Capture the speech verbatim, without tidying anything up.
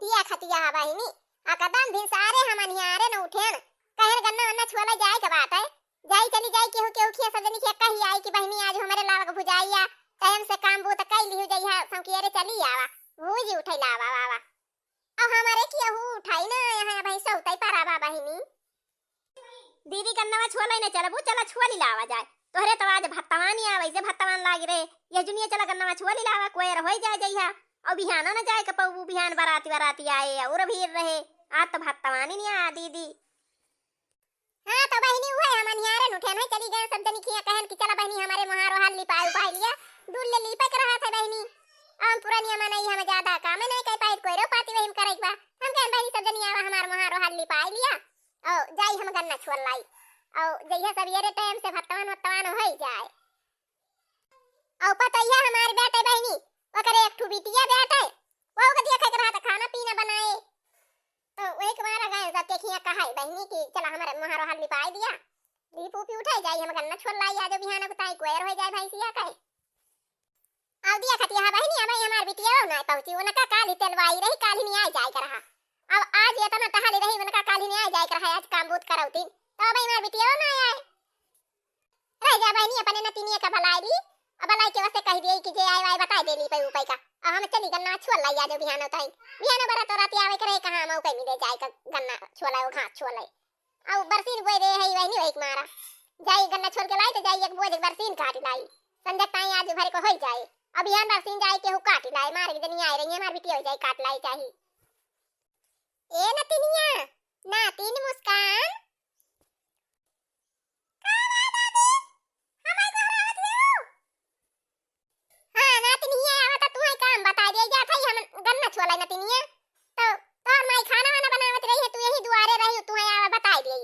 दिया खतिया है बहिनी, एकदम भिनसारे हम अन्हियारे न उठेन, कहेन गन्ना वन्ना छुअला जाए के बात है, जाई चली जाई केहू केहू खिया सब जनी खिया कही आई कि बहिनी आज हमरे लावा के भुजाइया, टाइम से काम बूत कई लिहु जइहा सौकियरे चली आवा, भूजी उठै लावा वावा। अब हमरे केहू उठाई ना, यहाँ भाई सौतै पारा बा बहिनी। दीदी गन्नवा छुअलै न चलबू, चला छुअली लावा जाए। तोहरे तो आज भत्तवान ही आवे, से भत्तवान लागी रहे। यह जुनिया चला गन्नवा छुअली लावा, कोयर होई जाए जइहा। और बिहाना न जाए के पौबू, बिहान बराती बराती आए और भीड़ रहे। आज तो भत्तवान ही नहीं आया दीदी। हाँ तो बहिनी उहे हम अन्हियारे नु ठेन है चली गए सब जनी खिया कहन कि चला बहिनी हमरे मोहारो हाल लिपाए उपाए लिया। दूर ले लिपे के रहा था बहिनी। हम पुरानिया मनई हम ज्यादा काम नहीं कर पाए, कोयरो पाती वही में करे के बा। हम कहन बहिनी सब जनी आवा हमार मोहारो हाल लिपाए लिया। औ जाई हम गन्ना छोल लाई। औ जइहा सब येरे टाइम से भत्तवान वत्तवान होई जाए। औ पतैया हमार बेटे बहिनी, ओकरे एक ठू बिटिया बेटे, वो के देखे के रहत खाना पीना बनाए। तो वही के मारा गए सब के खिया कहाई बहिनी कि चला हमारे मोहारो हाल लिपाई दिया। लीप उपी उठाई जाई हम गन्ना छोल लाई आज बिहान को ताई कोयर होई जाए भैंसिया के। अब दिया खतिया है बहिनी, अब हमार बिटिया ना पहुंची, उनका काल ही तेलवाई रही, काल ही नहीं आई जाए के रहा। अब आज इतना टहली रही, उनका काल ही नहीं आई जाए के रहा, आज काम बूत करौतीन। तो अब हमार बिटिया ना आए। रह जा बहिनी, अपने नतिनिया का भलाई ली, अब भलाई के वास्ते कह दिए कि जे आए आए बताए देली पै ऊपै का। अब हम चली गन्ना छोल लाई आज बिहान ताई, बिहान बरा तो राती आवे के रहे, कहाँ मौका मिले जाए का गन्ना छोल आए, घास छोल आए। अब बरसीन बोए दे है बहिनी, वही के मारा जाई गन्ना छोल के लाई तो जाई एक बोझ बरसीन काट लाई। संजय ताई आज भर को होई जाए, अब बिहान बरसीन जाए केहू काट लाई, मारे के जनी आए रही हमार बिटिया हो जाए काट लाई चाही। ए नतिनिया, नातिन मुस्कान, का बा दादी? हमार घर आवत हो? हाँ, नातिनिया आवत, तू ही काम बता दे, जा था हम गन्ना छोला नातिनिया। तो तोर माई खाना वाना बनावत रही है, तू यही दुआरे रही, तू ही आवा बता दे।